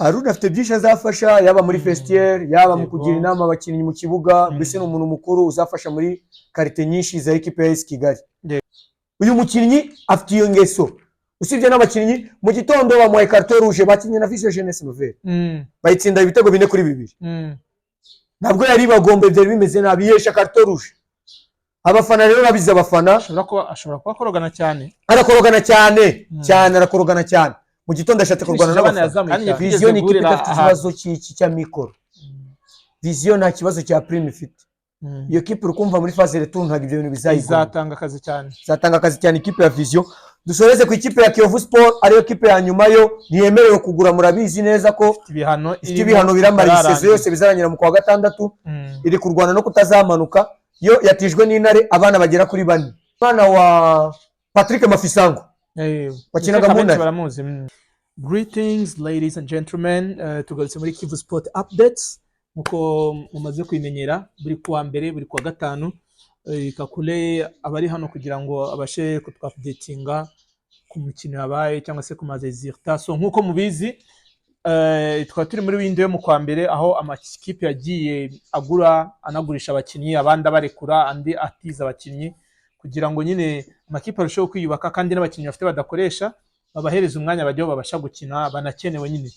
Aruna afite byinshi azafasha, yaba muri vestiaire, yaba mu kugira inama abakinnyi mu kibuga. Mbese ni umuntu mukuru uzafasha muri qualité nyinshi za ekipe ya AS Kigali. Uyu mukinnyi afite iyo ngeso. Usibye n'abakinnyi, mu gitondo bamuhaye carton rouge, bakinnye na Vision Jeunesse Nouvelle, bayitsinda ibitego 4-2. Ntabwo yari bagombe, byari bimeze nabi, yesha carton rouge. Abafana rero babizi, abafana. Ashobora kuba akorogana cyane. Arakorogana cyane cyane, arakorogana cyane. Mu gitondo ashatse kurwana Yakinishije abana n'abafana. yazamuye Kandi cyane. Vision ni ikipe guhurira idafite ahantu. ikibazo cy'iki cya mikoro. Vision nta kibazo cya prime ifite. Iyo kipe uri kumva muri phase retour ntabwo ibyo bintu bizayigora. Izatanga akazi cyane. Izatanga akazi cyane ikipe ya Vision. Dusoreze ku ikipe ya Kiyovu Sport, ariyo kipe ya nyuma. Yo ntiyemerewe kugura, murabizi neza ko ibihano ifite irimo ibihano biramara iyi bitararangira. saison yose, bizarangira mu kwa gatandatu. Iri kurwana no kutazamanuka. Yo yatijwe n'Intare abana bagera kuri bane, umwana wa Patrick Mafisango wakinaga ndakeka mu benshi Ntare. baramuzi. Greetings, ladies and gentlemen. Tugarutse muri Kivu Sport Updates nkuko mumaze kubimenyera buri kuwa mbere, buri kuwa gatanu. Kakule aba ari hano kugira ngo abashe kutwupdatinga ku mikino yabaye cyangwa se ku ma résultats. So nkuko mubizi, tukaba turi muri window yo mu kwa mbere, aho amakipe yagiye agura, anagurisha abakinnyi, abandi abarekura, andi atiza abakinnyi, kugira ngo nyine amakipe arusheho kwiyubaka, kandi n'abakinnyi bafite badakoresha babahereza umwanya bajyaho babasha gukina, banakenewe nyine.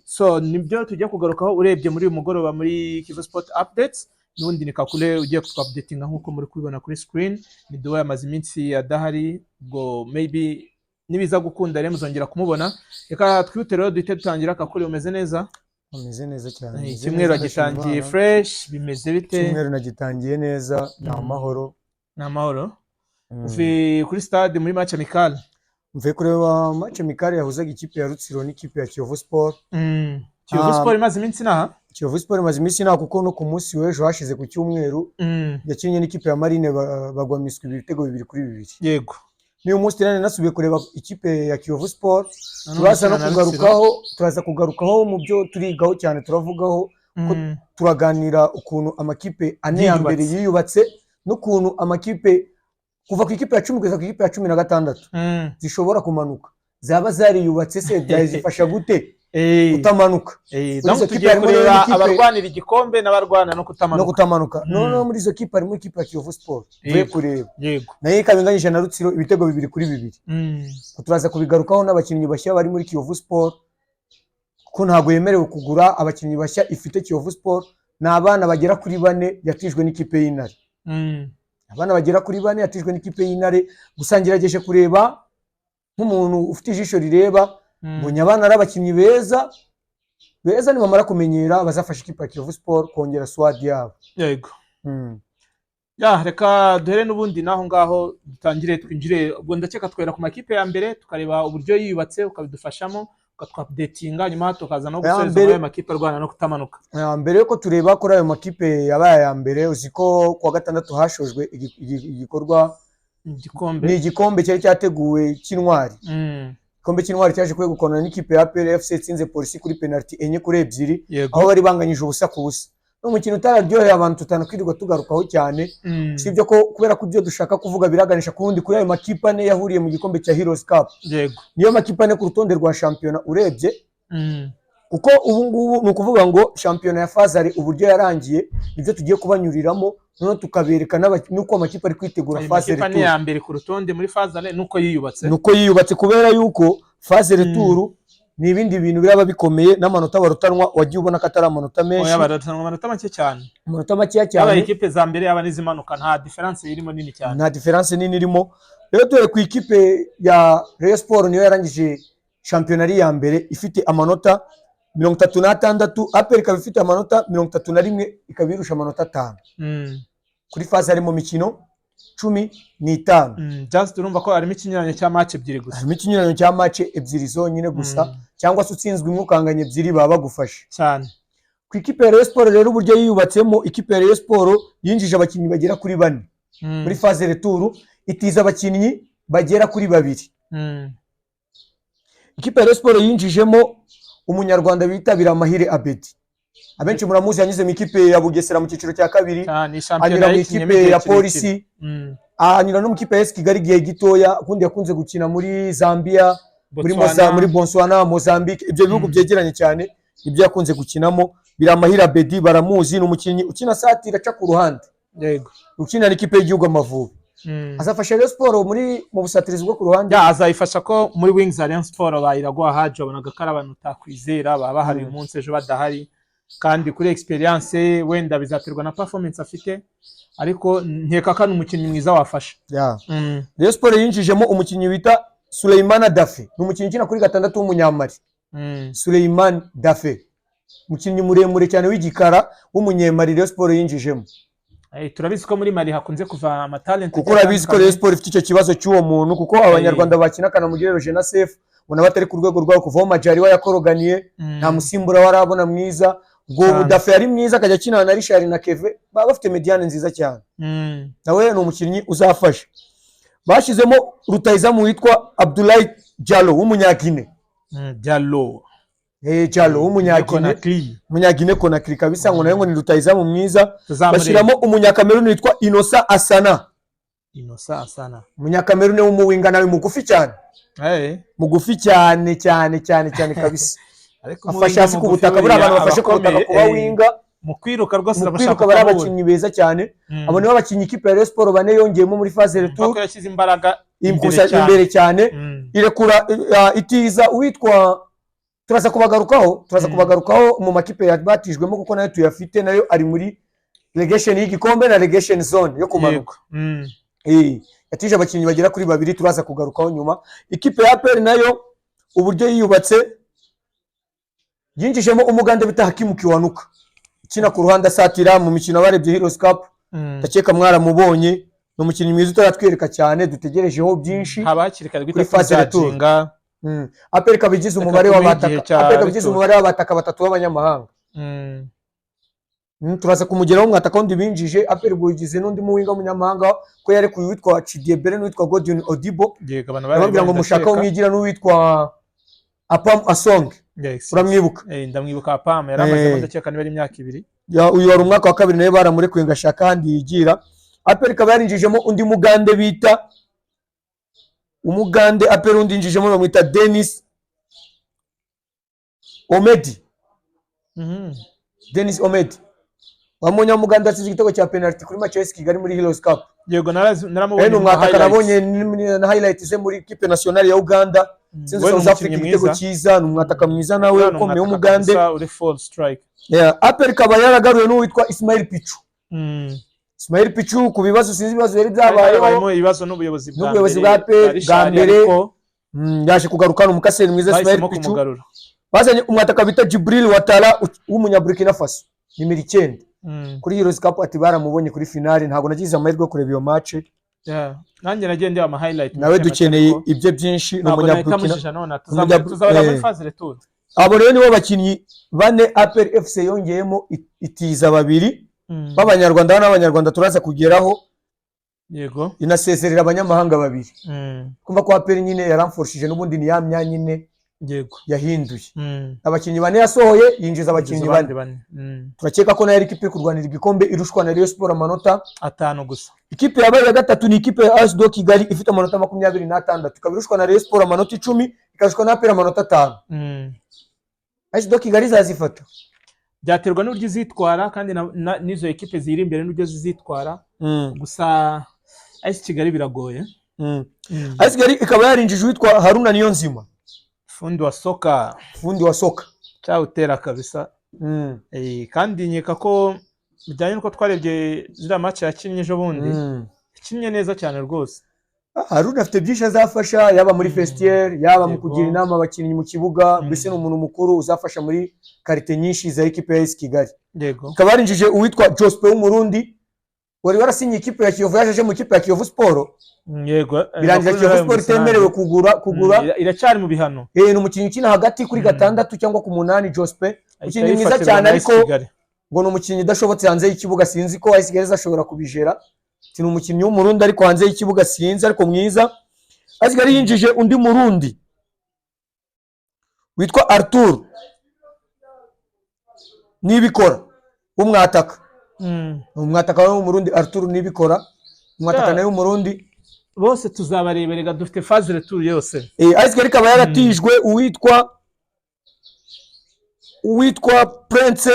So nibyo tujya kugarukaho urebye muri uyu mugoroba muri Kivu Sport Updates. N'ubundi ni Kakule ugiye kutwupdatinga nk'uko muri kubibona kuri screen. Ni Duwe yamaze iminsi adahari, ubwo maybe nibiza gukunda rero muzongera kumubona. Reka twihute rero duhite dutangira. Kakule, umeze neza? Ameze neza cyane. Meze Icyumweru neza, ndashima wagitangiye Imana. fresh? Bimeze bite? Icyumweru nagitangiye neza, ni amahoro. Ni amahoro. Uvuye kuri stade muri match amical? Mvuye kureba match amicale yahuzaga ikipe ya Rutsiro n'ikipe ya Kiyovu Sport. Kiyovu Ah. Sport imaze iminsi inaha. Kiyovu Sport imaze iminsi inaha, kuko no ku munsi w'ejo hashize ku cyumweru yakinnye n'ikipe ya Marine, bagwa miswi ibitego 2-2. N'uyu munsi rero nasubiye kureba ikipe ya Kiyovu Sport. Nanone Turaza no ikina na Rutsiro. kugarukaho, turaza kugarukaho mu byo turigaho cyane, turavugaho ko turaganira ukuntu amakipe ane ya mbere Yiyubatse. yiyubatse, n'ukuntu amakipe kuva ku ikipe ya 10 kugeza ku ikipe ya 16 zishobora kumanuka zaba zariyubatse. Se byazifasha gute kutamanuka? Muri Donc izo kipe tugiye harimo kureba n'ikipe- abarwanira igikombe n'abarwana no no kutamanuka. Kutamanuka. Noneho muri izo kipe harimo ikipe ya Kiyovu Sport mvuye kureba, nayo ikaba inganyije na Rutsiro ibitego 2-2. Turaza kubigarukaho n'abakinnyi bashya bari muri Kiyovu Sport, ko ntabwo yemerewe kugura. Abakinnyi bashya ifite Kiyovu Sport ni abana bagera kuri bane yatijwe n'ikipe y'Intare. Abana bagera kuri bane yatijwe n'ikipe y'Intare. Gusa ngerageje kureba nk'umuntu ufite ijisho rireba, mbonye abana ari abakinnyi beza beza. Nibamara kumenyera bazafasha ikipe ya Kiyovu Sport kongera squad yabo. Ya, reka duhere n'ubundi n'aho ngaho dutangire twinjire. Ubwo ndakeka twera ku makipe ya mbere, tukareba uburyo yiyubatse, ukabidufashamo, ukatwupdatinga, nyuma tukaza no Ya gusoreza mbere- muri ayo makipe arwana no kutamanuka. Mbere yuko tureba kuri ayo makipe yabaye aya mbere, uzi ko kuwa gatandatu hashojwe igikorwa Igikombe. Ni igikombe cyari cyateguwe cy'Intwari. Igikombe cy'Intwari cyaje kwegukana n'ikipe ya APR FC itsinze Polisi kuri penalty 4-2, aho bari banganyije 0-0. Ni umukino utararyoheye abantu, tutanakwirirwa tugarukaho cyane, usibye ko kubera ko ibyo dushaka kuvuga biraganisha ku wundi, kuri ayo makipe ane yahuriye mu gikombe cya Heroes Cup. Niyo makipe ane ku rutonde rwa shampiyona urebye, kuko ubu ngubu ni ukuvuga ngo shampiyona ya phase aller uburyo yarangiye nibyo tugiye kubanyuriramo, noneho tukabereka n'uko amakipe ari kwitegura Ayo phase makipe ane retour. ya mbere ku rutonde muri phase aller nuko yiyubatse. Nuko yiyubatse, kubera yuko phase retour ni ibindi bintu biraba bikomeye, n'amanota barutanwa wagiye ubona ko atari amanota menshi. Oya, bararutanwa amanota make cyane. Amanota makeya Yaba cyane. ikipe za mbere, yaba n'izimanuka, nta différence irimo nini cyane. Nta différence nini irimo. Rero dore ku ikipe ya Rayon Sport, niyo yarangije shampiyona ari iya mbere ifite amanota 36. APR ikaba ifite amanota 31, ikaba irusha amanota 5 kuri phase aller mu mikino 15. Just urumva ko harimo ikinyuranyo cya match ebyiri gusa. Harimo ikinyuranyo cya match ebyiri zonyine gusa, cyangwa se utsinzwe imwe ukanganya ebyiri baba bagufashe. Cyane. Ku ikipe ya Rayon Sport rero, uburyo yiyubatsemo, ikipe ya Rayon Sport yinjije abakinnyi bagera kuri bane muri phase retour, itiza abakinnyi bagera kuri babiri. Ikipe ya Rayon Sport yinjijemo umunyarwanda bita Biramahire Abedi, abenshi muramuzi, yanyuze mu ikipe ya Bugesera mu cyiciro cya kabiri, Cyane, shampiyona anyura mu yayikinnyemo ikipe igihe ya kirekire. Polisi, anyura no mu ikipe ya AS Kigali igihe gitoya. Ukundi yakunze gukina muri Zambia, muri Botswana. Muri Botswana, Mozambique, ibyo bihugu byegeranye cyane. Ibyo yakunze gukinamo. Biramahira Bedi baramuzi, ni umukinnyi ukina satira aca ku ruhande, ukina n'ikipe y'igihugu Amavubi. Azafasha Rayon Sport muri mu busatirizi bwo ku ruhande. Ya, azayifasha ko muri wings Rayon Sport bayiraguha Haji, wabonaga ko ari abantu utakwizera, baba bahari uyu munsi, ejo badahari. Kandi kuri experience wenda bizaterwa na performance afite, ariko nkeka ko ari umukinnyi mwiza wafasha. Rayon Sport yinjijemo umukinnyi bita Suleimana Dafe, ni umukinnyi ukina kuri gatandatu w'umunyamali. Suleiman Dafe, umukinnyi muremure cyane w'igikara w'umunyemali Rayon Sport yinjijemo. Turabizi ko muri Mali hakunze kuva amatalent. Kuko urabizi ko Rayon Sport ifite icyo kibazo cy'uwo muntu, kuko abanyarwanda bakina Kanamugire Roger na Sefu ubona batari ku rwego rwabo. Kuvaho Majaliwa yakoroganiye, nta musimbura warabona mwiza. Ubwo Dafe yari mwiza, akajya akinana na Richard na Keve, baba bafite médiane nziza cyane. Nawe ni umukinnyi uzafasha. Bashyizemo rutahizamu witwa Abdoulaye Diallo w'umunyagine. Diallo. Diallo w'umunyagine. Conakry. Umunyagine Conakry kabisa, ngo nawe ngo ni rutahizamu mwiza. Tuzamureba. Bashyiramo umunyakameruni witwa Innocent Asana. Innocent Asana. Umunyakameruni w'umuwinga nawe mugufi cyane, mugufi cyane cyane cyane cyane kabisa. Ariko afashe umuwinga hasi ku mugufi butaka, buriya abantu buriya bafashe ku butaka abakomeye, kuba winga. Mu kwiruka rwose mu urabashaka kwiruka bari ukamubona. abakinnyi beza cyane. Abo nibo bakinnyi ikipe ya Rayon Sport bane yongeyemo muri phase retour. Kuko yashyize imbaraga imbere Impusa cyane. Imbere cyane. Irekura, itiza uwitwa, turaza kubagarukaho, turaza kubagarukaho mu makipe yabatijwemo, kuko nayo tuyafite, nayo ari muri relegation y'igikombe na relegation zone yo kumanuka. Yego. Yatije abakinnyi bagera kuri babiri, turaza kugarukaho nyuma. Ikipe ya APR nayo uburyo yiyubatse, yinjijemo umugande bita Hakimu Kiwanuka ukina ku ruhande asatira mu mikino. Abarebye Heroes Cup, ndakeka mwaramubonye, ni umukinnyi mwiza utaratwereka cyane, dutegerejeho byinshi Haba hakiri kare kuri guhita phase retour. tujudginga. APR ikaba igize Reka umubare tumuhe w'abataka igihe cya APR ikaba igize retour. umubare w'abataka batatu b'abanyamahanga. Turaza kumugeraho mwataka wundi binjije. APR ubwo igize n'undi muwinga w'umunyamahanga, ko yarekuye uwitwa Chidiebere n'uwitwa Godwin Odibo. Yego, abantu Ndababwira ngo mushaka aho mwigira n'uwitwa Apam Asong. Uramwibuka? Ndamwibuka Apam, yari amaze, ndakeka niba ari imyaka 2. Uyu wari umwaka wa kabiri, nawe baramurekuye ngo ashaka ahandi yigira. APR ikaba yarinjijemo undi mugande bita umugande, APR undi yinjijemo bamwita Denis Omedi. Denis Omedi wa munyamuganda yatsinze igitego cya penalty kuri match ya AS Kigali muri Heroes Cup. Yego, naramubonye ni mu umwataka highlights. nabonye na highlight ze muri équipe nationale ya Uganda. Tsinze We ni South Africa umukinnyi igitego mwiza. cyiza, ni umwataka mwiza nawe Uriya ni ukomeye umwataka w'umugande. kabisa, uri full strike. Yeah, APR ikaba yaragaruwe n'uwitwa Ismail Pichu. Ismail Pichu ku bibazo, sinzi ibibazo yari byabayeho. Habayemo ibibazo n'ubuyobozi bwa N'ubuyobozi mbere bwa APR bwa Richard, bwa mbere. ariko Yaje kugaruka, ni umukaseri mwiza Ismail bahisemo Pichu. kumugarura. Bazanye umwataka bita Jibril Watara w'umunyaburkina Faso, nimero 9. Kuri Heroes Cup ati baramubonye kuri finale, ntabwo nagize amahirwe yo kureba iyo match. Yeah. Nanjye nagiye ndeba ama highlight Nawe make make, dukeneye ariko ibye byinshi, ni ntabwo nahita umunyaburkina. mujija none tuzabara muri phase retour. Abo rero nibo bakinnyi bane APR FC yongeyemo, itiza babiri b'abanyarwanda n'abanyarwanda turaza kugeraho. Inasezerera abanyamahanga babiri. Kumva ko APR nyine yaramforshije n'ubundi ni ya myanya ine yahinduye. Abakinnyi bane yasohoye, yinjiza abakinnyi abandi bane. bane. Turakeka ko nayo ari ikipe iri kurwanira igikombe, irushwa na Rayon Sport amanota 5 gusa. Ikipe yabaye iya gatatu ni ikipe ya AS do Kigali ifite amanota 26, ikaba irushwa na Rayon Sport amanota 10, ikarushwa na APR amanota 5. AS do Kigali izazifata. Byaterwa n'uburyo izitwara kandi n'izo ekipe ziri imbere n'uburyo zizitwara. Gusa AS Kigali biragoye. AS Kigali ikaba yarinjije uwitwa Haruna Niyonzima. Fundi wa soka. Fundi wa soka. Cyawutera kabisa. Kandi nkeka ko bijyanye n'uko twarebye ziriya match yakinnye ejo bundi, yakinnye neza cyane rwose. Haruna afite byinshi azafasha, yaba muri vestiaire, yaba mu kugira inama abakinnyi mu kibuga. Mbese ni umuntu mukuru uzafasha muri qualité nyinshi za ekipe ya AS Kigali. Ikaba yarinjije uwitwa Jospe w'Umurundi wari warasinye ikipe ya Kiyovu, yaje aje mu ikipe ya Kiyovu Sport. Yego. Birangira Amakuru Kiyovu Sport narayumvise itemerewe nanjye. kugura. Iracyari mu bihano. Ni umukinnyi ukina hagati kuri gatandatu cyangwa ku munani, Jospe. Ahita Umukinnyi mwiza yifatirwa cyane na AS ariko Kigali. ngo ni umukinnyi udashobotse hanze y'ikibuga, sinzi ko AS Kigali izashobora kubijera. Ati ni umukinnyi w'Umurundi ariko hanze y'ikibuga sinzi, ariko mwiza. AS Kigali yinjije undi Murundi witwa Arthur Nibikora w'umwataka. Ni umwataka w'Umurundi Arthur Nibikora, umwataka nawe w'Umurundi. Bose tuzabareberega, dufite phase retour yose. AS Kigali ikaba yaratijwe uwitwa Uwitwa Prince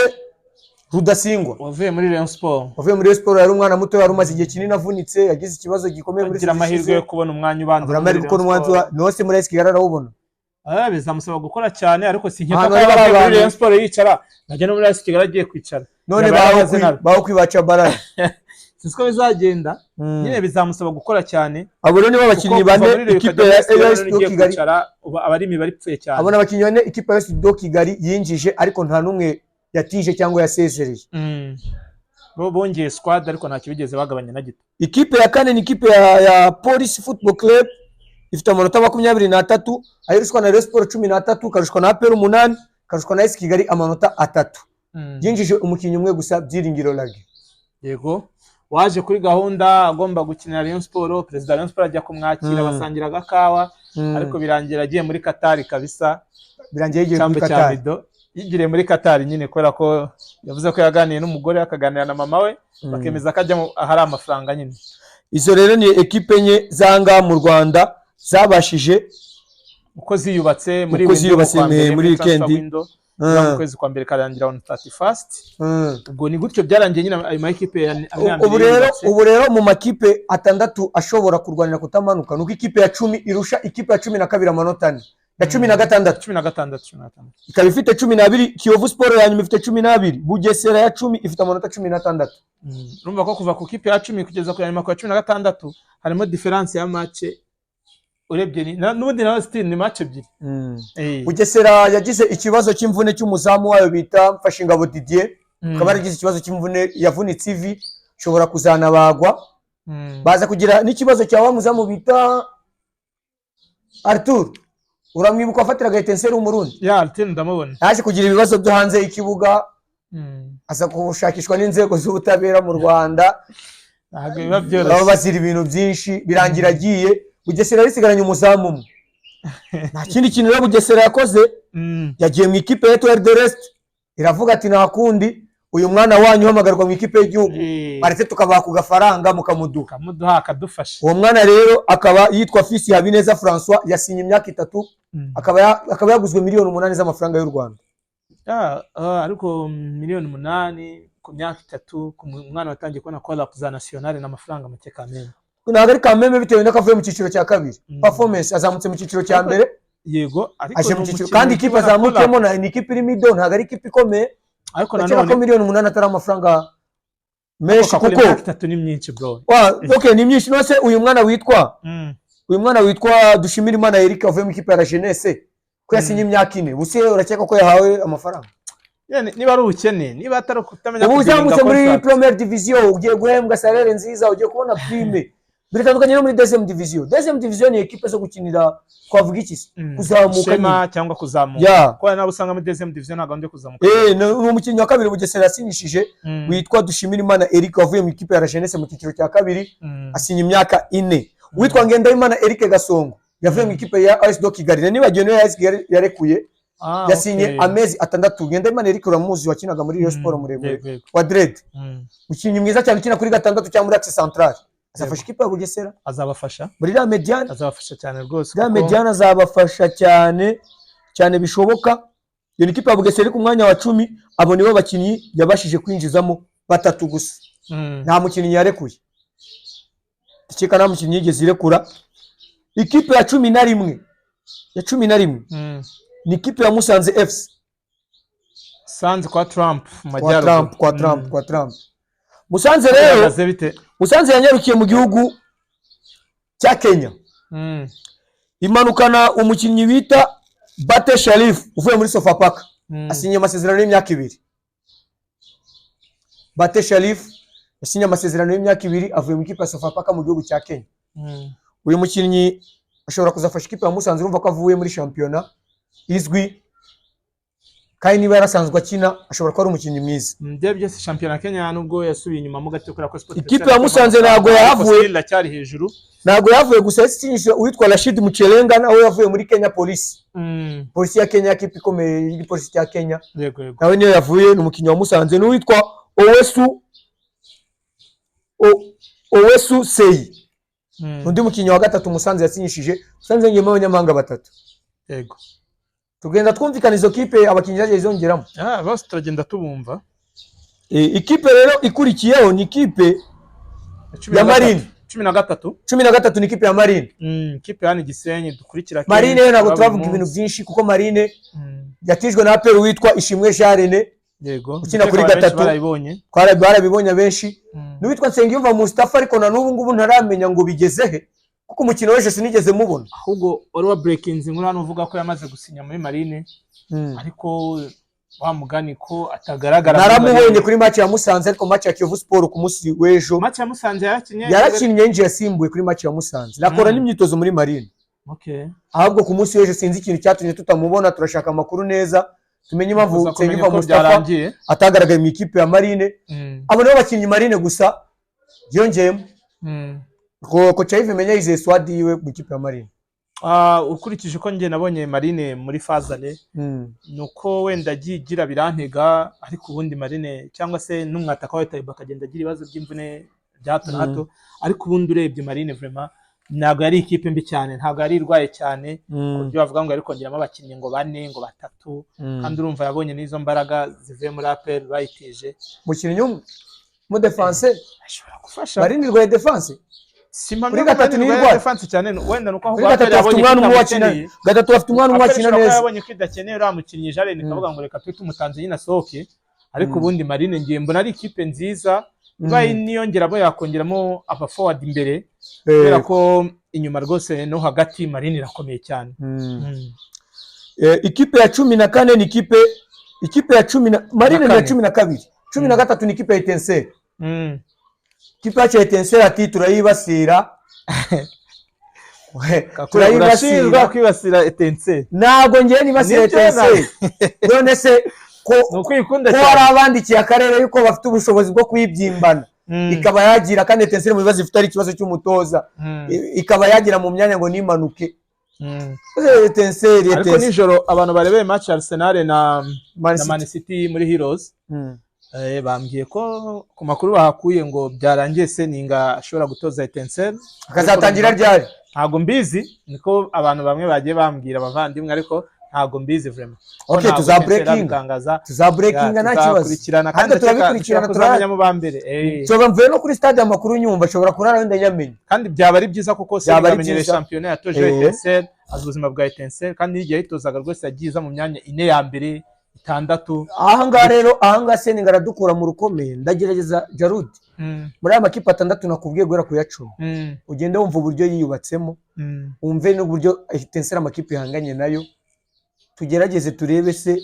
Rudasingwa wavuye muri Rayon Sport. Wavuye muri Rayon Sport, yari umwana muto, yari umaze igihe kinini avunitse, yagize ikibazo gikomeye muri agira amahirwe yo kubona umwanya ubanza abura muri amahirwe kuko Rayon n'umwanzi Sport. wa nose muri AS Kigali arawubona. Ah, bizamusaba gukora cyane, ariko sinkeka Ahantu ko hari yaba avuye muri abantu- Rayon Sport yicara, najya no muri AS Kigali agiye kwicara. None Yaba yaramaze nabi. baho kwibaca barara. Sinzi ko bizagenda nyine, bizamusaba gukora cyane. Abo rero nibo Kuko bakinnyi kuva bane muri Rayon ikipe ukajya muri ya AS Kigali AS none ugiye Kigali kwicara, uba aba ari imibare ipfuye cyane. Abo ni abakinnyi bane ikipe ya AS Kigali yinjije, ariko nta n'umwe yatije cyangwa yasezereye. Bo bongeye squad, ariko ntacyo bigeze bagabanya na gito. Ikipe ya kane ni ikipe ya Police Football Club, ifite amanota 23, aho irushwa na Rayon Sport 13, ikarushwa na APR 8, ikarushwa na AS Kigali amanota 3. Yinjije umukinnyi umwe gusa, Byiringiro Lague. Yego, waje kuri gahunda agomba gukinira Rayon Sport, perezida wa Rayon Sport ajya kumwakira, basangira agakawa, ariko birangira agiye muri Qatar kabisa. Birangiye yigiye Cyambu kuri cya Qatar. Mido yigiriye muri Qatar nyine, kubera ko yavuze ko yaganiye n'umugore, akaganira na mama we, bakemeza ko ajya ahari amafaranga nyine. Izo rero ni ekipe enye zanga mu Rwanda zabashije uko ziyubatse muri Uko window ziyubatse mu kwa mbere, muri transfer weekend. window, mu kwezi kwa mbere karangira on 31st. Ubwo ni gutyo byarangiye nyine, ayo ma ekipe ya ane ya mbere Ubu rero yiyubatse. Ubu rero mu makipe atandatu ashobora kurwanira kutamanuka, nuko ikipe ya 10 irusha ikipe ya 12 amanota 4, ya 16. 16, 16. Ikaba ifite 12. Kiyovu Sport ya nyuma ifite 12, Bugesera ya 10 ifite amanota 16. Urumva ko kuva ku kipe ya 10 kugeza ku ya nyuma ku ya 16 harimo différence ya match urebye n'ubundi nawe still ni match ebyiri. Bugesera yagize ikibazo cy'imvune cy'umuzamu wayo bita Mfashingabo Didier, akaba yaragize ikibazo cy'imvune, yavunitse ivi, ashobora kuzanabagwa. Baza kugira n'ikibazo cya wa muzamu bita Arthur, uramwibuka, wafatiraga Etincelle, w'Umurundi? Ya, Arthur ndamubona. Yaje kugira ibibazo byo hanze y'ikibuga, aza gushakishwa n'inzego z'ubutabera mu Rwanda. Ntabwo biba Baba byoroshye. bazira ibintu byinshi, birangira agiye. Bugesera yasigaranye umuzamu umwe. Nta kindi kintu rero Bugesera yakoze, yagiye mu ikipe ya Etoile de l'Est, iravuga ati: "Nta kundi, uyu mwana wanyu uhamagarwa mu ikipe y'igihugu, baretse tukabaha ku gafaranga mukamuduha." Kamuduha akadufasha. Uwo mwana rero akaba yitwa Fisi Habineza François, yasinye imyaka 3, akaba yaguzwe miliyoni 8 z'amafaranga y'u Rwanda. Ah, ah, ariko miliyoni 8 ku myaka 3 ku mwana watangiye kubona call up za nationale ni amafaranga make kameme. Ntabwo ari kameme, bitewe n'uko avuye mu cyiciro cya kabiri, performance, azamutse mu cyiciro cya mbere. Yego, ariko Aje ni mu cyiciro umukinnyi kandi ikipe ubona call up. azamukiyemo ni ikipe irimo ido, ntabwo ari ikipe ikomeye. Ariko Ndakeka ko nanone miliyoni 8 atari amafaranga menshi kuko kuko imyaka 3 ni myinshi, bro. Okay, ni myinshi. Nose uyu mwana witwa Dushimirimana Eric wavuye mu ikipe ya La Jeunesse, ko yasinye imyaka 4, ubuse urakeka ko yahawe amafaranga? Yani, niba ari ubukene, niba atari ukutamenya Ubu kudealinga uzamutse muri contract. première division, ugiye guhembwa salaire nziza, ugiye kubona prime, biratandukanye no muri deuxième division. Deuxième division ni ekipe zo gukinira, twavuga iki se, kuzamuka Ishema nyine. cyangwa kuzamuka, kuko nawe usanga muri deuxième division nta gahunda yo kuzamuka. Ni umukinnyi wa kabiri Bugesera yasinyishije, witwa Dushimirimana Eric wavuye mu ikipe ya La Jeunesse mu cyiciro cya kabiri, asinya imyaka 4. Uwitwa Ngendahimana Eric Gasongo yavuye mu ikipe ya AS do Kigali, nibagiwe niyo AS Kigali yarekuye, yasinye amezi 6. Ngendahimana Eric uramuzi, wakinaga muri Rayon Sport, muremure, Yego, yego. wa dread, umukinnyi mwiza cyane ukina kuri gatandatu cyangwa muri axe central, azafasha ikipe ya Bugesera Azabafasha. muri la médiane. Azabafasha cyane rwose. La médiane azabafasha cyane cyane bishoboka. Iyo ni ikipe ya Bugesera iri ku mwanya wa 10. Abo nibo bakinnyi yabashije kwinjizamo batatu gusa. Nta mukinnyi yarekuye, ndakeka nta mukinnyi yigeze irekura. Ikipe ya 11, ya 11, ni ikipe ya Musanze FC. Sanze kwa Trump mu Kwa majyaruguru. Trump, kwa Trump, kwa Trump. Musanze rero, Bihagaze bite? Musanze yanyarukiye mu gihugu cya Kenya, imanukana umukinnyi bita Bate Sharif uvuye muri Sofapaka, asinye amasezerano y'imyaka 2. Bate Sharif yasinye amasezerano y'imyaka 2, avuye mu ikipe ya Sofapaka mu gihugu cya Kenya. Uyu mukinnyi ashobora kuzafasha ikipe ya Musanze. Urumva ko avuye muri shampiyona izwi, kandi niba yarasanzwe akina ashobora kuba ari umukinnyi mwiza. Ibyo byose, shampiyona Kenya nubwo yasubiye inyuma mo gato kubera ko Sport Ikipe ya Musanze ntabwo yahavuye. Ariko iracyari hejuru. Ntabwo yavuye gusa, yasinyishije uwitwa Rashid Mucherenga, nawe yavuye muri Kenya Police, polisi ya Kenya, ikipe ikomeye y'igipolisi cya Kenya. Yego yego. Nawe niyo yavuye, ni umukinnyi wa Musanze, n'uwitwa Owesu Seyi, undi mukinnyi wa gatatu Musanze yasinyishije. Musanze yongeyemo abanyamahanga batatu. Tugenda twumvikana izo kipe, abakinnyi zagiye zongeramo. Ah, bose turagenda tubumva. Ikipe rero ikurikiyeho ni ikipe Cumi ya na gatatu. Marine. 13. 13 ni ikipe ya Marine. Ikipe hano i Gisenyi dukurikira Marine kenshi, ntabwo buri turavuga munsi. ibintu byinshi, kuko Marine yatijwe na APR witwa Ishimwe Jean René Yego, ukina kuri ndakeka abantu benshi gatatu. barayibonye. Barabibonye abenshi, n'uwitwa Nsengiyumva Mustafa, ariko na n'ubu ngubu ntaramenya ngo bigeze he, kuko umukino w'ejo sinigeze mubona. Ahubwo wari wa breakinze inkuru hano uvuga ko yamaze gusinya muri Marine, ariko wa mugani ko atagaragara muri Naramubonye Marine. kuri match ya Musanze, ariko match ya Kiyovu Sport ku munsi w'ejo Match ya Musanze yarakinye? Yarakinnye, yinjiye asimbuye kuri match ya Musanze, nakora n'imyitozo muri Marine. Ahubwo ku munsi w'ejo sinzi ikintu cyatumye tutamubona. Turashaka amakuru neza tumenye impamvu Kuza kumenya Nsengiyumva uko Mustafa byarangiye. atagaragaye mu ikipe ya Marine. Abo nibo bakinnyi Marine gusa yongeyemo. Kocha Yves Menya yizeye squad yiwe mu ikipe ya Marine. Ah, ukurikije uko njye nabonye Marine muri fazale, ni uko wenda agiye igira birantega, ariko ubundi Marine cyangwa se n'umwataka wa Tayiba akagenda agira ibibazo by'imvune bya hato na hato, ariko ubundi urebye Marine vraiment ntabwo yari ikipe mbi cyane, ntabwo yari irwaye cyane ku buryo bavuga ngo yari kongeramo abakinnyi ngo bane, ngo batatu, kandi urumva yabonye n'izo mbaraga zivuye muri APR bayitije. Umukinnyi umwe mu defense Ashobora gufasha. Marine irwaye defense. Simpamya Kuri ko gatatu Marine irwaye ntirwaye. defense cyane, wenda nuko Kuri ahubwo gatatu APR bafite yabonye umwana ko umwe wakina itamukeneye. Gatatu bafite umwana umwe APR wakina ishobora kuba neza. yabonye ko idakeneye uriya mukinnyi Jaren, ikavuga ngo reka tube tumutanze nyine asohoke, ariko ubundi Marine ngiye mbona ari ikipe nziza, ibaye niyongeramo yakongeramo aba forward imbere, kubera ko inyuma rwose no hagati Marine irakomeye cyane. Ikipe ya 14 ni ikipe ya cumi na Marine ni ya kane. 12. 13 ni ikipe ya Etincelle. Ikipe yacu ya Etincelle ati turayibasira. Urashinjwa Turayibasira. kwibasira Etincelle. Ntabwo ngiye nibasira Nibyo. Etincelle. None se ko Ni ukwikunda ko hari cyane. abandikiye akarere yuko bafite ubushobozi bwo kuyibyimbana, ikaba yagira, kandi Etincelle mu bibazo ifite ari ikibazo cy'umutoza, ikaba yagira mu myanya ngo nimanuke. Etincelle, Ariko Etincelle. nijoro abantu barebeye match ya Arsenal na Man na City. Man City muri Heroes, bambwiye ko ku makuru bahakuye ngo byarangiye Seninga ashobora gutoza Etincelle. Akazatangira ryari? Ntabwo mbizi, niko abantu bamwe bagiye bambwira, abavandimwe, ariko ntabwo mbizi vraiment. Ko Okay, ntabwo tuza Etincelle breaking. irabitangaza. Tuza breakinga, nta kibazo. Tuzakurikirana kandi Ariko turabikurikirana, tuzamenya mu ba mbere. Nshobora mvuye no kuri stade amakuru nyumva, nshobora kurara wenda nyamenya. Kandi byaba ari byiza kuko Byaba Seninga ari amenyereye byiza. shampiyona, yatoje Etincelle, azi ubuzima bwa Etincelle, kandi n'igihe yayitozaga rwose yagiye iza mu myanya ine ya mbere, itandatu. Ahangaha rero, ahangaha Seninga aradukura mu rukomeye. Ndagerageza, Jarudi, muri aya makipe atandatu nakubwiye guhera ku ya 10, ugende wumva uburyo yiyubatsemo, wumve n'uburyo Etincelle amakipe ihanganye nayo. Tugerageze turebe se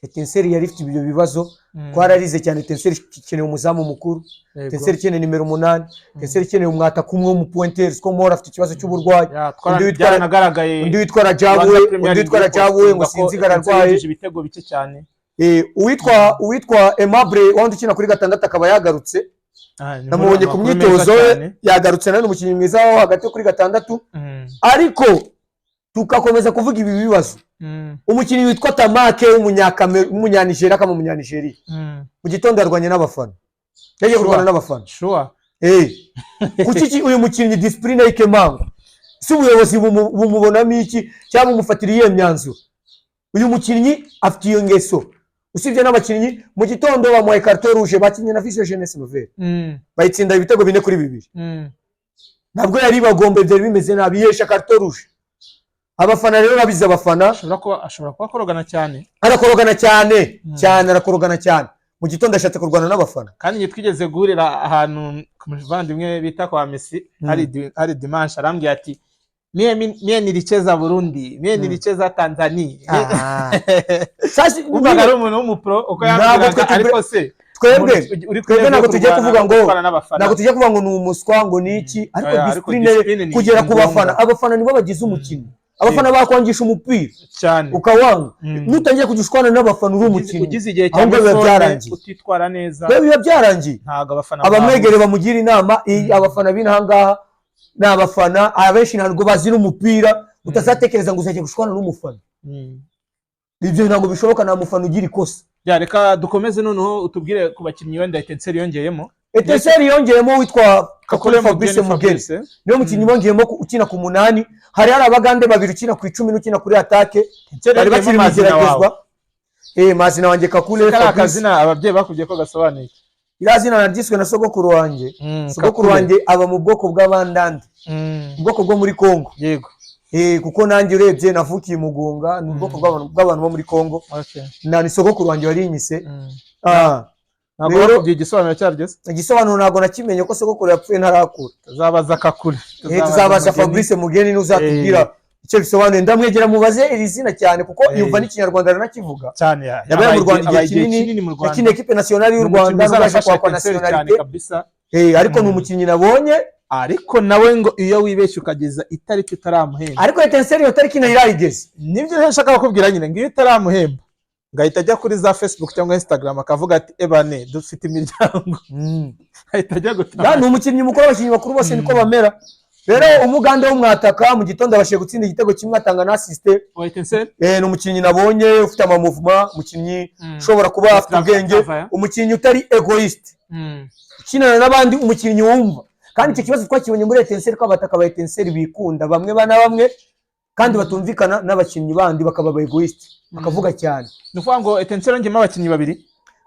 Etincelle yari ifite ibyo bibazo. Twararize cyane. Etincelle ikeneye umuzamu mukuru, Etincelle ikeneye nimero 8, Etincelle ikeneye umwataka umwe w'umupointeri, siko Mora afite ikibazo cy'uburwayi. Ya, byaranagaragaye. Undi witwa Rajabu, Rwanda we Premier undi League witwa Rajabu we ngo ko sinzi ngo Etincelle ararwaye. yinjije ibitego bike cyane. Uwitwa Aimable wandi ukina kuri gatandatu akaba yagarutse. Ah, ni Namubonye ku amakuru meza myitozo ye. cyane. Yagarutse nawe, ni umukinnyi mwiza wo hagati yo kuri gatandatu. Ariko tugakomeza kuvuga ibi bibazo. Umukinnyi witwa Tamake w'umunyanigeriya, akaba umunyanigeriya, mu gitondo yarwanye n'abafana, yagiye kurwana n'abafana. Kuki uyu mukinnyi discipline y'ikemangwa? Si ubuyobozi bumubonamo iki cyangwa bumufatira iyihe myanzuro? Uyu mukinnyi afite iyo ngeso. Usibye n'abakinnyi, mu gitondo bamuhaye carton rouge. Bakinnye na Vision Jeunesse Nouvelle, bayitsinda ibitego 4-2. Ntabwo yari bagombe, byari bimeze nabi, yesha carton rouge abafana. Rero babizi abafana. Ashobora kuba akorogana cyane. Arakorogana cyane cyane, arakorogana cyane. Mu gitondo ashatse kurwana n'abafana. Kandi njye twigeze guhurira ahantu ku muvandimwe bita kwa Messi, hari dimanche, arambwira ati: Mie nilicheza Burundi, mie nilicheza Tanzania." Sasa Wumvaga ari umuntu w'umupro uko Ntabwo yambwiraga, twe ariko se twebwe umuntu uri twebwe ntabwo tugiye kurwana kuvuga ngo gutwara n'abafana. Ntabwo tugiye kuvuga ngo ni umuswa, ngo ni iki, ariko Oya, ariko discipline discipline ni kugera ku ngombwa. bafana, abafana nibo bagize umukino. Abafana bakwangisha umupira Cyane. ukawanga. Nutangiye kujya ushwana n'abafana uri umukinnyi, Ugize igihe cya ahubwo biba forme byarangiye. utitwara neza, Biba byarangiye. ntabwo abafana Abamwegere bamugira inama. Abafana b'inaha ngaha ni abafana, abenshi ntabwo bazi n'umupira. Utazatekereza ngo uzajya gushwana n'umufana. Ibyo ntabwo bishoboka, nta mufana ugira ikosa. Ya, reka dukomeze noneho utubwire ku bakinnyi wenda Etincelle yongeyemo. Etincelle yongeyemo witwa Kakule Kakule Fabrice Mugeni. Mugeni. Fabrice. Niwe mukinnyi bongeyemo ukina ku 8. Hari abagande babiri, ukina ku 10 n'ukina kuri attaque, bari bakiri mu igeragezwa. Mazina wanjye Kakule Kariya Fabrice. Akazina ababyeyi bakubwiye ko gasobanuye iki? Iriya zina naryiswe na sogokuru wanjye. Sogokuru Kakule. wanjye aba mu bwoko bw'abandandi, ubwoko bwo muri Congo. Kuko nanjye urebye navukiye i Mugunga, ni ubwoko bw'abantu bo muri Congo. Na ni sogokuru wanjye warinyise. Ntabwo Rero- bakubwiye igisobanuro cyaryo se? Igisobanuro ntabwo nakimenye ko sogokuru yapfuye ntarakura. Tuzabaza Kakule. Tuzabaza Mugeni. Fabrice Mugeni n'uzatubwira icyo bisobanuye. Ndamwegera mubaze iri zina cyane, kuko yumva n'ikinyarwanda aranakivuga. Cyane. Yabaye mu Rwanda igihe kinini, mu Rwanda. Yakiniye équipe nationale y'u Ni umukinnyi Rwanda, n'ubwo yaje uzanafasha kwakwa Etincelle cyane nationalité. kabisa. Ariko ni umukinnyi nabonye. Ariko nawe ngo iyo wibeshye ukageza itariki utaramuhemba. Ariko Etincelle iyo tariki nayo irayigeze. Nibyo nshaka kukubwira nyine, ngo iyo utaramuhemba ngahita ajya kuri za Facebook cyangwa Instagram akavuga ati: "Ebane, dufite imiryango", ahita ajya gutaha. Ni umukinnyi mukuru, abakinnyi bakuru bose niko bamera. Rero umugande w'umwataka mu gitondo abashije gutsinda igitego kimwe, atanga na assist. Wa Etincelle? Ni umukinnyi nabonye ufite amamuvuma, umukinnyi ushobora kuba afite ubwenge, Travail. umukinnyi utari égoïste, ukinana n'abandi, umukinnyi wumva. Kandi icyo kibazo twakibonye muri Etincelle, ko abataka ba Etincelle bikunda bamwe na bamwe, kandi batumvikana n'abakinnyi bandi, bakaba aba égoïste, bakavuga cyane. Ni ukuvuga ngo Etincelle yongeyemo abakinnyi babiri.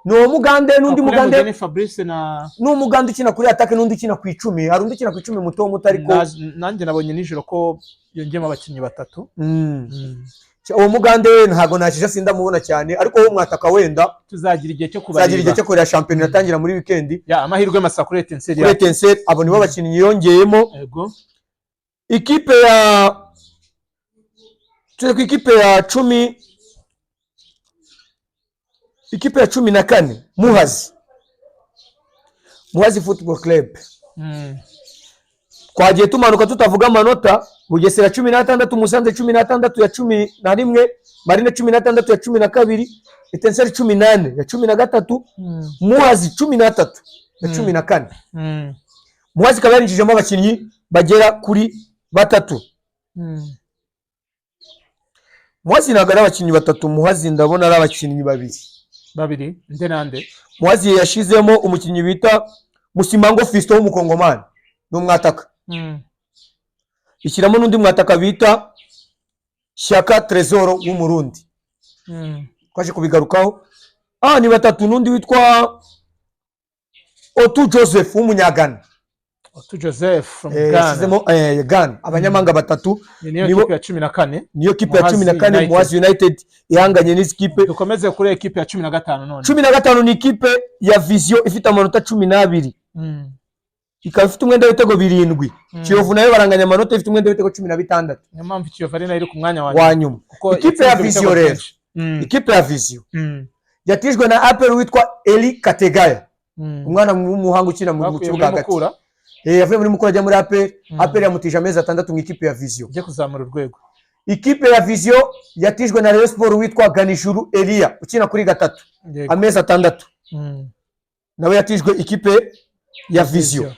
Ni uwo mugande n'undi Kakule mugande. Mugeni Fabrice na N'umugande ukina kuri attaque n'undi ukina ku 10. Hari undi ukina ku 10 muto muto, ariko Nanjye nabonye nijoro ko yongeyemo abakinnyi batatu. Uwo mugande we ntabwo nakije, sindamubona cyane, ariko wowe mwataka wenda Tuzagira igihe cyo tuzagira igihe kubareba. cyo kureba shampiyona iratangira muri wikendi. Ya, amahirwe masa kuri Etincelle. Kuri Etincelle, abo nibo bakinnyi yongeyemo. Ikipe ya, turi ku ikipe ya 10, ikipe ya 14, Muhazi, Muhazi Football Club. Twagiye tumanuka tutavuga amanota. Bugesera 16, Musanze 16 ya 11, Marine 16 ya 12, Etincelle 14 ya 13, Muhazi 13 ya 14. Muhazi ikaba yarinjijemo abakinnyi bagera kuri batatu. Muhazi ntabwo ari abakinnyi batatu, Muhazi ndabona ari abakinnyi babiri. Babiri nde nande? Muhazi yashizemo umukinnyi bita Musimango Fiston w'umukongomani, ni umwataka. Ishyiramo n'undi mwataka bita Shyaka Tresor w'umurundi. Twaje kubigarukaho. Ni batatu, n'undi witwa Otu Joseph w'umunyagana. Otu Joseph from Ghana. Yashyizemo Ghana, abanyamahanga batatu. Ni niyo nibo- kipe ya 14. Niyo kipe ya Muhazi 14. United. Muhazi United ihanganye n'izi kipe. Dukomeze kuri ekipe ya 15 none. 15 ni ikipe ya Vision, ifite amanota 12, ikaba ifite umwenda w'ibitego 7. Kiyovu nayo baranganya amanota, ifite umwenda w'ibitego 16. Niyo mpamvu Kiyovu ari nayo iri ku mwanya wa wa nyuma, nyuma. kuko Ikipe ya yatsinzwe Vision ibitego rero, byinshi. Ikipe ya Vision yatijwe na APR witwa Eli Kategaya, umwana w'umuhanga ukina mu Bakuye kibuga muri hagati. Mukura. Yavuye muri Mukura ajya muri APR. APR yamutije amezi 6 mu ikipe ya Vision. Ujye kuzamura urwego. Ikipe ya Vision yatijwe na Rayon Sport witwa Ganijuru Elia ukina kuri gatatu, amezi 6. Nawe yatijwe ikipe ya Vision.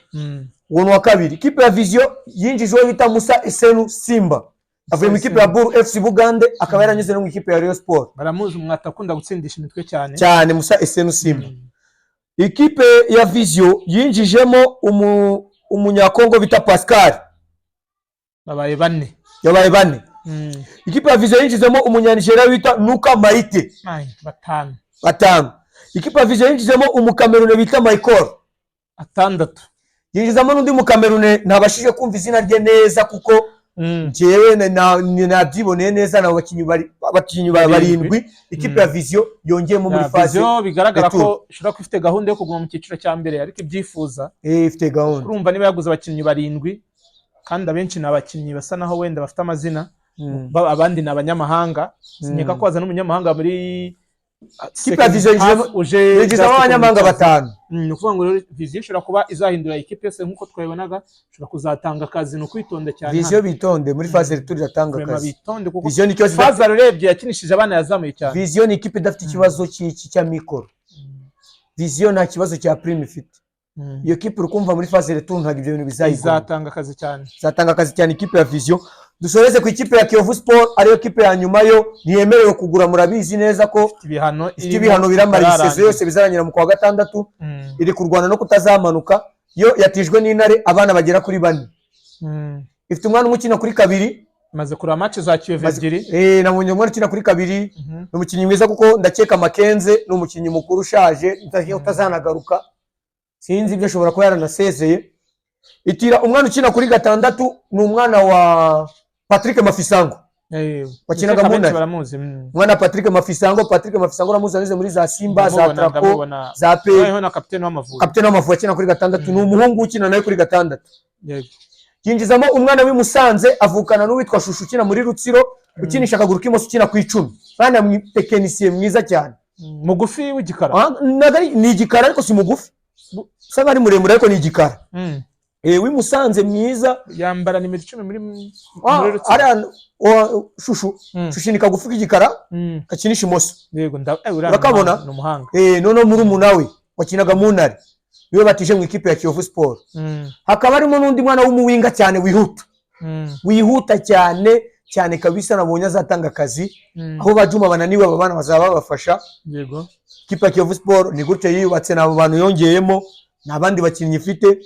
Uwo ni uwa kabiri. Ikipe ya Vision yinjije uwo bita Musa Esenu Simba, avuye mu ikipe ya Buru FC Bugande, akaba yaranyuze no mu ikipe ya Rayon Sport. Baramuzi, umwata akunda gutsindisha imitwe cyane. Cyane, Musa Esenu Simba. Ikipe ya Vision yinjijemo umunyakongo bita Pascal. Babaye bane. Yabaye bane. Ikipe ya Vision yinjizemo umunyanigeriya bita Nuka Maite. Ay, batanu. Batanu. Ikipe ya Vision yinjizemo umukamerune bita Michael. Atandatu. Yinjizamo n'undi mukamerune ntabashije kumva izina rye neza, kuko njyewe nabyiboneye neza. Nabo bakinnyi Barindwi. barindwi ikipe ya Vision yongeyemo muri Ya, phase Vision bigaragara ko retour. ishobora kuba ifite gahunda yo kuguma mu cyiciro cya mbere, ariko ibyifuza. Ifite gahunda. Urumva niba yaguze abakinnyi barindwi, kandi abenshi ni abakinnyi basa naho wenda bafite amazina, abandi ni abanyamahanga, sinkeka ko wazana umunyamahanga muri Ikipe ya Vision uje yinjizamo just abanyamahanga kumwitoza. batanu. Ni ukuvuga ngo rero Vision ishobora kuba izahindura ikipe yose nk'uko twabibonaga, ishobora kuzatanga akazi, ni ukwitonda cyane. Vision bitonde, muri phase retour iratanga hano. akazi. Bitonde kuko Vision ni ikibazo phase urebye yakinishije abana yazamuye cyane. Vision ni ikipe idafite ikibazo cy'iki cya mikoro. Vision nta kibazo cya prime ifite. Iyo kipe uri kumva muri phase retour ntabwo ibyo bintu bizayigora. Izatanga akazi cyane. Izatanga akazi cyane ikipe ya Vision. Dusoreze ku ikipe ya Kiyovu Sport, ariyo kipe ya nyuma. Yo ntiyemerewe kugura, murabizi neza ko ibihano ifite ibihano biramara iyi saison yose, bizarangira mu kwa gatandatu. Iri kurwana no kutazamanuka. Yo yatijwe n'Intare abana bagera kuri bane. Ifite umwana umwe ukina kuri kabiri. Maze kureba match za Kiyovu ebyiri. Nabonye umwana ukina kuri kabiri. Ni umukinnyi mwiza, kuko ndakeka Makenze ni umukinnyi mukuru ushaje utazanagaruka, sinzi ibyo, ashobora kuba yaranasezeye. Itira umwana ukina kuri gatandatu, ni umwana wa Patrick Mafisango wakinaga Ndakeka mu benshi Ntare. baramuzi. Umwana Patrick Mafisango, Patrick Mafisango uramuzi, anyuze muri za Simba, za Ndamubona, Trapo, ndamubona. za Pe. Noneho na kapiteni w'Amavubi. Kapiteni w'Amavubi akina kuri gatandatu, ni umuhungu ukina nawe kuri gatandatu. Yinjizamo umwana w'i Musanze, avukana n'uwitwa Shushu ukina muri Rutsiro, ukinisha akaguru k'imoso, ukina ku 10, mwana tekinisiye mwiza cyane. Mugufi w'igikara. Ah, ntabwo ni igikara, ariko si mugufi, usa nkaho ari muremure, ariko ni igikara. W'i Musanze mwiza. Yambara nimero 10 muri Ah, muri Rutsiro. ariya, Shushu. Shushu ni kagufi k'igikara gakinisha imoso. Yego, uriya ni Urakabona? umuhanga, ni umuhanga. Noneho murumuna we wakinaga mu Ntare niwe batije mu ikipe ya Kiyovu Sport. Hakaba harimo n'undi mwana w'umuwinga cyane wihuta, wihuta cyane cyane kabisa, nabonye azatanga akazi. Aho ba Juma bananiwe, aba bana bazaba babafasha. Ikipe ya Kiyovu Sport ni gutyo yiyubatse, ni abo bantu yongeyemo, nta bandi bakinnyi ifite.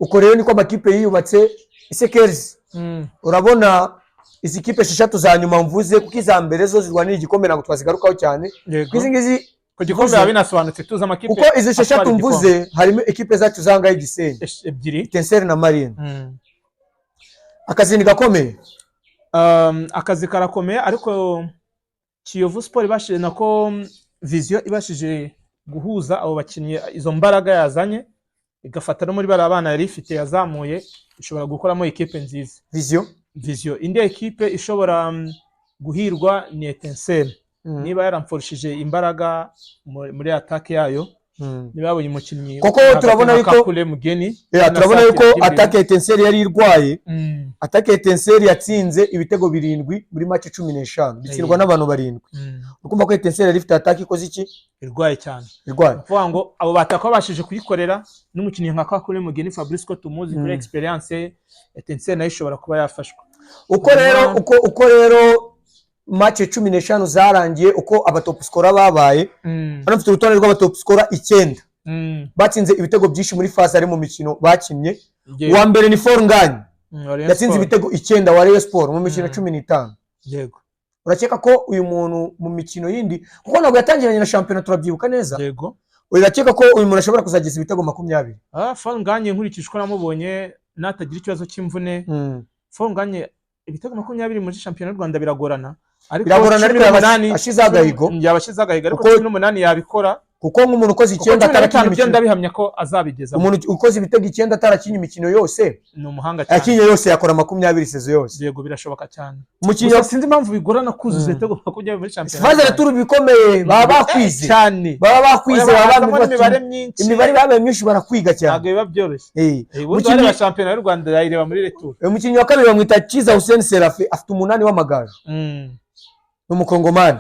Uko rero niko amakipe yiyubatse. Ese Kerizi, urabona izi kipe esheshatu za nyuma mvuze, kuko iza mbere zo zirwanira igikombe ntabwo twazigarukaho cyane, kuko izi ngizi Ku gikombe mvuze biba binasobanutse, tuzi amakipe kuko izi esheshatu atwara igikombe. mvuze harimo ekipe zacu zangaye Gisenyi, Ebyiri. Etincelles na Marine. Akazi ni gakomeye. Akazi karakomeye, ariko Kiyovu Sport ibashije, nako Vision ibashije guhuza abo bakinnyi, izo mbaraga yazanye igafata no muri bariya bana yari ifite yazamuye, ishobora gukoramo ikipe nziza. Vision. Vision. Indi ekipe ishobora guhirwa ni Etincelle, niba yaramforushije imbaraga muri attaque yayo, niba yabonye umukinnyi Kuko hagati turabona nka yuko Kakule Mugeni Yeah, na turabona Sakira yuko Jibril. attaque ya Etincelles yari irwaye. Attaque ya Etincelles yatsinze ibitego birindwi muri match 15, bitsindwa n'abantu barindwi. Ukumva ko Etincelles yari ifite attaque ikoze iki? Irwaye cyane. Irwaye. Ni ukuvuga ngo abo bataka babashije kuyikorera n'umukinnyi nka Kakule Mugeni Fabrice, ko tumuzi kuri experience ye, Etincelle nayo ishobora kuba yafashwa. Uko rero uko rero match 15 zarangiye, uko aba top scorer babaye, hano mfite urutonde rw'aba top scorer icyenda batsinze ibitego byinshi muri phase ari mu mikino bakinnye. Uwa mbere ni Fall Ngagne, Wa Rayon yatsinze Sport. ibitego 9 wa Rayon Sport mu mikino 15. Urakeka ko uyu muntu mu mikino yindi, kuko ntabwo yatangiranye na shampiyona, turabyibuka neza, urakeka ko uyu muntu ashobora kuzageza ibitego 20? Ah, Fall Ngagne, nkurikije uko namubonye, natagira ikibazo cy'imvune, Fall Ngagne ibitego 20 muri shampiyona y'u Rwanda biragorana, ariko Biragorana, cumi ariko yaba n'umunani ashize agahigo. Yaba ashize agahigo, ariko 18 yabikora. Kuko nk'umuntu ukoze Kuko 9 cumi na atarakinnye bitanu byo imikino ndabihamya ko azabigeza. Umuntu ukoze ibitego 9 atarakinnye imikino yose, Ni umuhanga cyane. yakinnye yose, yakora 20 saison yose. Yego, birashoboka cyane. Umukinnyi Gusa sinzi impamvu bigorana kuzuza ibitego 20 muri shampiyona phase y'u Rwanda. retour bikomeye, baba bakwize. Cyane. Baba bakwize, baba Hazamo bamenye n'imibare bati myinshi. Imibare babaye myinshi, barakwiga cyane. Ntabwo biba byoroshye. Ubundi wareba shampiyona y'u Rwanda, yayireba muri retour. Umukinnyi wa kabiri bamwita Kiza Hussein Serafe, afite 8 w'amagaju, ni umukongomani.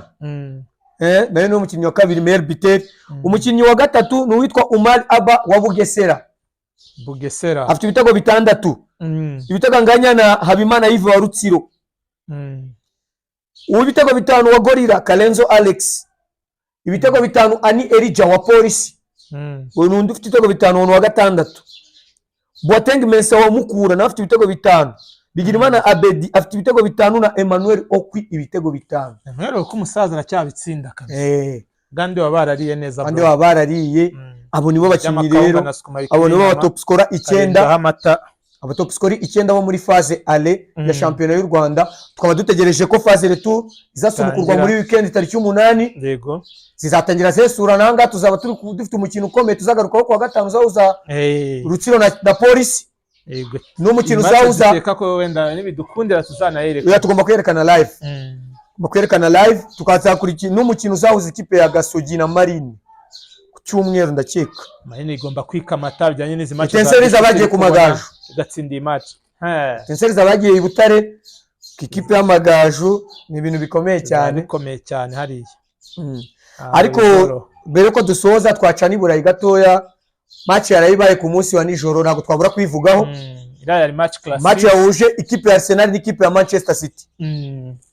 Nawe ni umukinnyi wa kabiri, meilleur buteur. Umukinnyi wa gatatu ni uwitwa Umar Aba wa Bugesera. Bugesera. Afite ibitego 6, ibitego anganya na Habimana Yves wa Rutsiro. Uw'ibitego 5 wa Gorilla, Karenzo Alex, ibitego 5 Ani Elija wa Polisi. Uyu ni undi ufite ibitego 5, ni uwa gatandatu. Boateng Mensa wa Mukura nawe afite ibitego 5. Bigirimana Abedi afite ibitego 5 na Emmanuel Okwi ibitego 5. Mwereke ko umusaza aracyabitsinda kabisa. Kandi baba barariye neza, Kandi bro. baba barariye. Abo nibo bakinnyi By'amakawunga rero, na sukuma abo nibo inyama, ba top scorer 9, karenzaho amata. Aba top scorer 9 bo muri phase aller ya shampiyona y'u Rwanda. Tukaba dutegereje ko phase retour izasubukurwa Tangira. muri weekend tariki 8. Zizatangira zesura nanga, tuzaba turi dufite umukino ukomeye tuzagarukaho kuwa gatanu uzahuza Rutsiro na Polisi, n'umukino Iyi match uzahuza dukeka ko wenda nibidukundira tuzanayereka. Oya, tugomba kwerekana live. Tugomba kwerekana live, tukazakurikira n'umukino uzahuza ikipe ya Gasogi na Marine ku cyumweru, ndakeka. Marine igomba kwikamata bijyanye n'izi match. Etincelles za zabagiye ku Magaju. Igatsinda iyi match. Etincelles zabagiye i Butare ku ikipe y'Amagaju, ni ibintu bikomeye cyane. Bikomeye cyane hariya. Ah, Ariko bizoroha. mbere ko dusoza, twaca n'i Burayi gatoya. Match yarayibaye ku munsi wa nijoro, ntabwo twabura kuyivugaho. Iriya yari match classique. Match yahuje ikipe ya Arsenal n'ikipe ya Manchester City.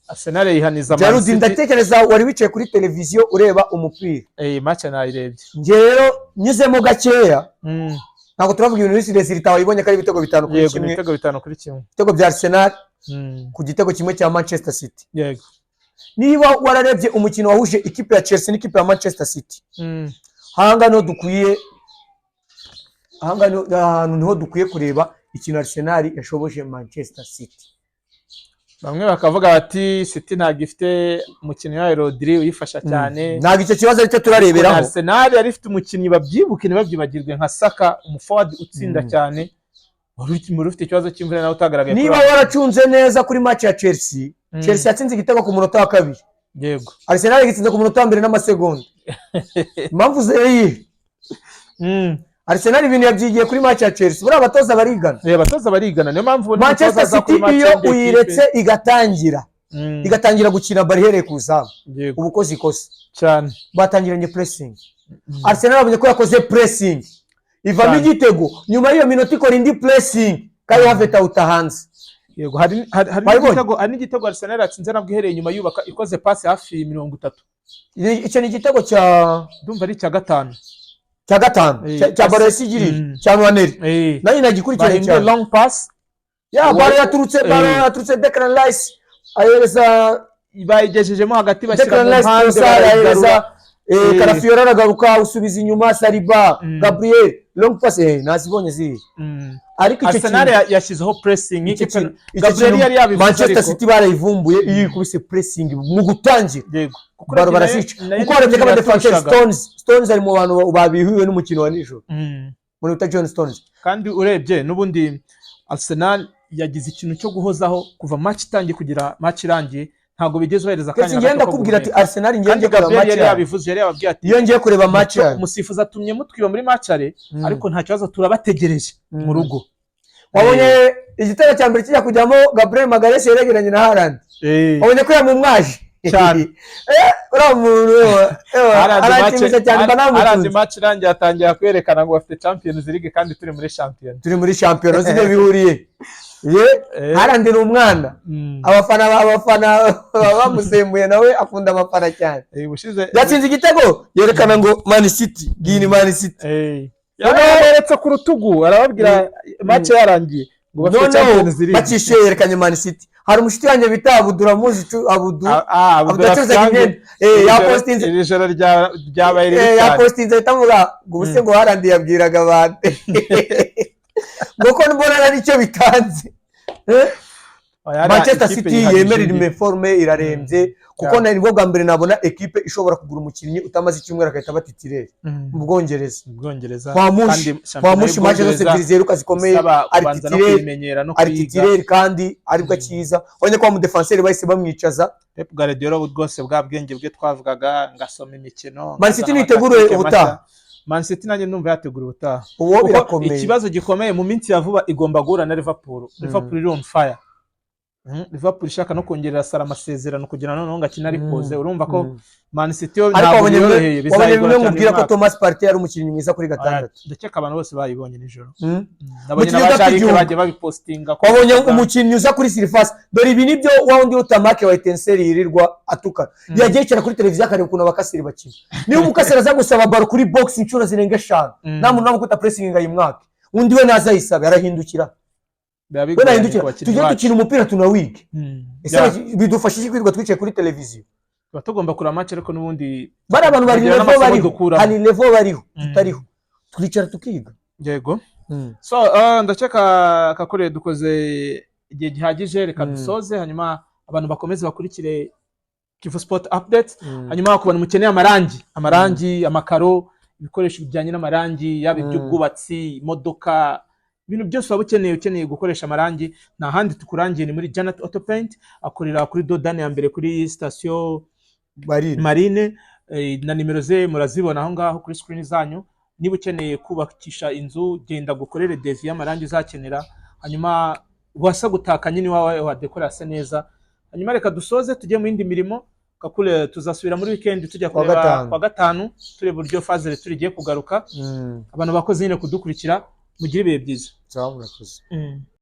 Arsenal yihaniza Man Jarudi, City. ndatekereza wari wicaye kuri televiziyo ureba umupira. Iyi match nayirebye. Njye rero nyuzemo gakeya, ntabwo turavuga ibintu bisi, résultat wayibonye ko ari ibitego 5 kuri Yego, ni kimwe. ibitego 5-1. Ibitego bya Arsenal. Ku gitego kimwe cya Manchester City. Niba wararebye umukino wahuje ikipe ya Chelsea n'ikipe ya Manchester City, ahangaha niho dukwiye, ahangaha ahantu niho dukwiye kureba ikintu Arsenal yashoboje Manchester City. Bamwe bakavuga bati City ntabwo ifite umukinnyi wayo Rodri uyifasha cyane. Ntabwo icyo kibazo aricyo turareberaho. Arsenal yari ifite umukinnyi, babyibuke ntibabyibagirwe, nka Saka, umuforward utsinda cyane, wari ufite ikibazo cy'imvune nawe utagaragaye Niba waracunze neza kuri match ya Chelsea, Chelsea yatsinze igitego ku munota wa kabiri. Arsenal igitsinze ku munota wa mbere n'amasegonda. Impamvu zeye, Arsenal ibintu yabyigiye kuri match ya Chelsea. Buriya abatoza barigana. Abatoza barigana, niyo mpamvu ubona Manchester umutoza aza City kuri match iyo y'indi uyiretse ekipe. igatangira igatangira gukina bari ihereye ku izamu, uba ukoze ikosa. Batangiranye pressing. Arsenal babonye ko yakoze pressing ivamo igitego. Nyuma y'iyo minota ikora indi pressing kandi Havertz awuta hanze. Yego, hari Wabibonye? n'igitego, hari n'igitego Arsenal yatsinze nabwo ihereye inyuma yubaka, ikoze pasi hafi 30. Icyo ni igitego cya Ndumva ari icya gatanu. Cya gatanu, cya baro yasigiriye cya Nwaneri. Nanjye nagikurikiranye Bahimbye cyane. long pass. Ya baro yaturutse, baro yaturutse Declan Rice ahereza Bayigejejemo hagati, bashyira Declan mu Rice, mpande, Trossard ahereza barayigarura. Calafiori aragaruka, usubiza inyuma Saliba, Gabriel, long pass, nazibonye ziri. Ariko icyo Arsenal kintu yashyizeho pressing icyo ikipe. icyo Gabriel kintu yari yabivuze Manchester ariko. City barayivumbuye. Iyo ikubise pressing mu gutangira, Kuko baro urebye barazica, nayo kuko warebye ko abadefenseri yaturushaga. Stones ari mu bantu babihiwe n'umukino wa nijoro, muri bita John Stones. Kandi urebye n'ubundi Arsenal yagize ikintu cyo guhozaho kuva match itangiye kugera match irangiye, ntabwo bigeze bahereza Ndetse akanya ngenda gato ko kubwira ati guhumeka. Arsenal ngiye Kandi ngiye kureba Gabriel match yari yayo. yabivuze, yari yababwiye ati Iyo ngiye kureba match yayo, umusifuzi atumye mutwiba muri match aller, ariko nta kibazo, turabategereje mu rugo. Wabonye igitego cya mbere kijya kujyamo, Gabriel Magalhaes yeregeranye na Haaland. Wabonye ko yamumwaje Cyane. Uriya muntu ewa, ewa, Haaland aranshimisha cyane, mba Haaland namukunze. Match irangiye atangira kwerekana ngo bafite Champions League kandi turi muri shampiyona. Turi muri shampiyona, si byo bihuriye ye. Haaland ni umwana. Abafana baba bamusembuye, nawe akunda abafana cyane. Ubushize Yatsinze igitego yerekana ngo Man City, ngiyi ni Man City. Yaberetse ku rutugu, arababwira match yarangiye ngo bafite Noneho Champions League. bakishe yerekanye Man City. Hari umushuti wanjye bita Abudu, uramuzi Abudu? Abudu Abudu acuruzaga Rafikange. imyenda. Yapostinze. Iri joro ryabaye ribi cyane. Yapostinze ahita avuga ngo ubuse ngo Haaland yabwiraga abantu ngo ko mbona ari icyo bitanze. Oya, Manchester ikipe City yihagije yemerera indi. Imeforme irarembye, kuko nibwo bwa mbere nabona ekipe ishobora kugura umukinnyi utamaze icyumweru agahita aba titulaire mu Bwongereza. Mu Bwongereza. Kwa Mushi, Kandi kwa shampiyona Mushi match zose y'Ubwongereza ebyiri ziheruka zikomeye isaba ari kubanza no titulaire, kuyimenyera no ari kuyiga. titulaire kandi aribwo akiza. Wabonye ko wa mudefanseri bahise bamwicaza. Pep Guardiola ubu rwose bwa bwenge bwe twavugaga, ngasoma imikino, Man City nkazana nitegure amatactique ubutaha. mashya. Man City nanjye ndumva yategura ubutaha. Uwo Kuko birakomeye. ikibazo gikomeye, mu minsi ya vuba igomba guhura na Liverpool. Liverpool iri on fire. Liverpool ishaka no kongerera Salah amasezerano kugira noneho ngo akine ari poze. Urumva ko Man City yo Ariko ntabwo wabonye bimwe, biyoroheye, wabonye bizayigora bimwe cyane mubwira uyu ko mwaka. Thomas Partey ari umukinnyi mwiza kuri gatandatu. Ndakeka abantu bose bayibonye nijoro. Nabonye Umukinnyi udafite n'abajarike igihunga. bagiye babipostinga ko Wabonye umukinnyi uza kuri surface? Dore ibi nibyo wa wundi utamake wa Etincelle yirirwa atukana. Yagiye yicara kuri televiziyo akareba ukuntu abakaseri bakina. Niba umukaseri aza gusaba baro kuri box inshuro zirenga eshanu, nta muntu unamukubita pressing ngo ayimwake, undi we naza ayisabe arahindukira. Biba We bigoranye nahindukira. ku bakinnyi Tujye bacu. dukina umupira tunawige. Ese bidufasha iki kwirirwa twicaye kuri televiziyo? Tuba tugomba kureba match, ariko n'ubundi Bari abantu bari tukagira level n'amasomo bariho. dukuramo. Hari level bariho tutariho, turicara tukiga. Yego. So ndakeka kakore dukoze igihe gihagije, reka dusoze, hanyuma abantu bakomeze bakurikire Kivu Sport Update. Hanyuma ku bantu mukeneye amarangi, amakaro, ibikoresho bijyanye n'amarangi, yaba iby'ubwubatsi, imodoka, ibintu byose waba ukeneye gukoresha amarangi, nta handi tukurangiye ni muri Janet Auto Paint. Akorera kuri dodani ya mbere kuri sitasiyo Marine. Marine, na nimero ze murazibona aho ngaho kuri screen zanyu. Niba ukeneye kubakisha inzu, genda gukorere devis y'amarangi uzakenera, hanyuma wasa gutaka nyine iwawe wadekora hasa neza. Hanyuma reka dusoze tujye mu yindi mirimo. Kakule, tuzasubira muri weekend tujya Kuwa kureba gatanu. kwa gatanu, tureba uburyo phase retour igiye kugaruka. Abantu bakoze nyine kudukurikira, mugire ibihe byiza. Sawa, murakoze.